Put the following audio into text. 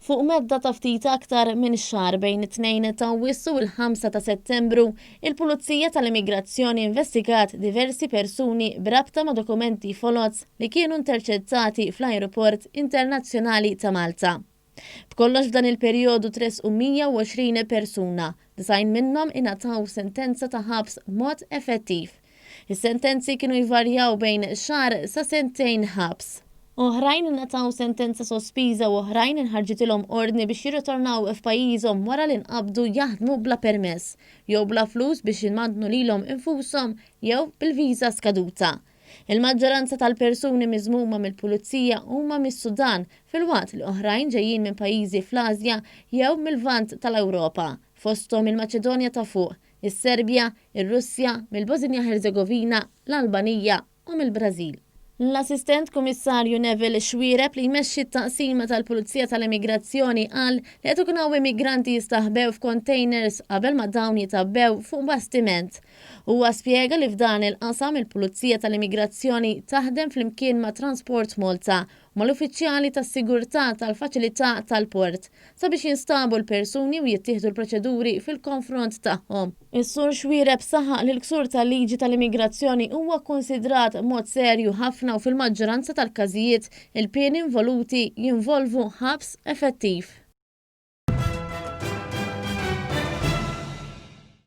Fuq medda ta' ftit aktar minn xahar bejn it-2 ta' Awwissu u l-5 ta' Settembru, il-Pulizija tal-Immigrazzjoni investigat diversi persuni b'rabta ma' dokumenti foloz li kienu interċettati fl-Ajruport Internazzjonali ta' Malta. B'kollox f'dan il-perjodu tressqu 120 persuna, 90 minnhom ingħataw sentenza ta' ħabs b'mod effettiv. Is-sentenzi kienu jvarjaw bejn xahar sa sentejn ħabs. Oħrajn ingħataw sentenza sospiża u oħrajn inħarġitilhom ordni biex jirritornaw f'pajjiżhom wara li nqabdu jaħdmu bla permess, jew bla flus biex imantnu lilhom infushom jew bil-viża skaduta. Il-maġġoranza tal-persuni miżmuma mill-pulizija huma mis-Sudan filwaqt li oħrajn ġejjin minn pajjiżi fl-Asja jew mil-Lvant tal-Ewropa, fosthom il-Maċedonja ta' Fuq, is-Serbja, ir-Russja, mill-Bożnja-Ħerzegovina, l-Albanija u mill-Brażil. L-Assistent Kummissarju Neville Xuereb li jmexxi t-Taqsima tal-Pulizija tal-Immigrazzjoni qal li qed ikun hawn immigranti jistaħbew f'kontejners qabel ma dawn jitgħabbew fuq bastiment. Huwa spjega li f'dan il-qasam il-Pulizija tal-Immigrazzjoni taħdem flimkien ma' Transport Malta u mal-uffiċjali tas-sigurtà tal-faċilità tal-port sabiex jinstabu l-persuni u jittieħdu l-proċeduri fil-konfront tagħhom. Is-Sur Xuereb saħaq li l-ksur tal-liġi tal-immigrazzjoni huwa kkunsidrat mod serju ħafna u fil-maġġoranza tal-każijiet il-pieni involuti jinvolvu ħabs effettiv.